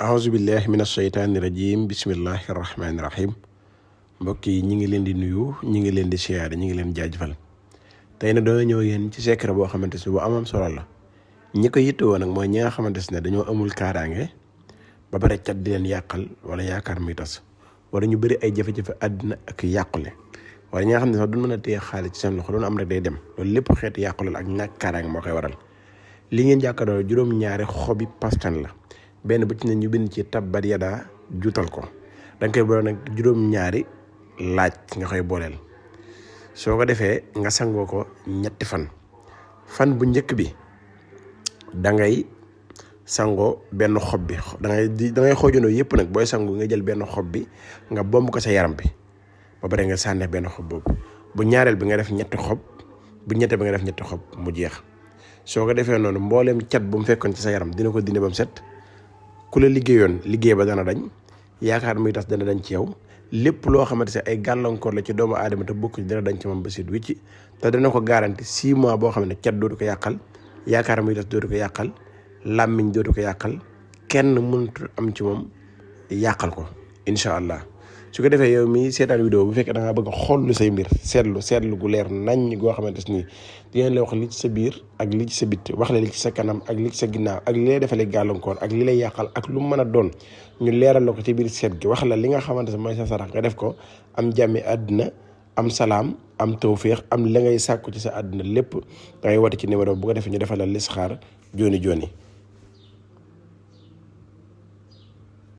ahousubillahi min asheytaani rajim bismillahi rahmaani rahim mbokk yi ñi ngi leen di nuyu ñi ngi leen di siyaare ñi ngi leen jaajëfal tey nag dañoo ñëw yéen ci secret boo xamante ne bu amam solo la ñi ko yittewoo nag mooy ñi nga xamante ne dañoo amul kaaraange ba pare cat di leen yàqal wala yaakaar muy tas wala ñu bëri ay jafe-jafe àddina ak yàqule wala ñi nga xam ne sax du mën a téye xaalis ci seen loxo doon am rek day dem loolu lépp xeetu yàqule la ak ñàkk kaaraange moo koy waral li ngeen jàkkaarloo juróom-ñaari xobi pastan la benn bu ci ne ñu bind ci tabbat yadaa juutal ko da nga koy boole nag juróom-ñaari laaj nga koy booleel soo ko defee nga sangoo ko ñetti fan bu njëkk bi da ngay sangoo benn xob bi da ngay xoojandoo yëpp nag booy sangu nga jël benn xob bi nga bomb ko sa yaram bi ba pare nga sànne benn xob boobu bu ñaareel bi nga def ñetti xob bu ñetteel bi nga def ñetti xob mu jeex soo ko defee noonu mbooleem cat bu mu fekkoon ci sa yaram dina ko dindi ba mu set ku la liggéeyoon liggéey ba dana dañ yaakaar muy tas dana dañ ci yow lépp loo xamante ne ay gàllankoor la ci doomu aadama te bokk ci dana dañ ci moom ba sit wicci te dana ko garanti 6 mois boo xam ne cat dootu ko yàqal yaakaar muy tas dootu ko yàqal làmmiñ dootu ko yàqal kenn mënut am ci moom yàqal ko incha allah su ko defee yow mi seetaan vidéo bu fekkee da ngaa bëgg a xool lu say mbir seetlu gu leer naññ goo xamante ni di ngeen la wax li ci sa biir ak li ci sa bit wax la li ci sa kanam ak li ci sa ginnaaw ak li lay defalee gàllankoor ak li lay yàqal ak lu mu mën a doon ñu leeral la ko ci biir seet gi wax la li nga xamante ne mooy sa sarax nga def ko am jàmmi àddina am salaam am tawféex am la ngay sàkku ci sa àddina lépp da ngay woote ci numéro bu ko defee ñu defal la listixaar jooni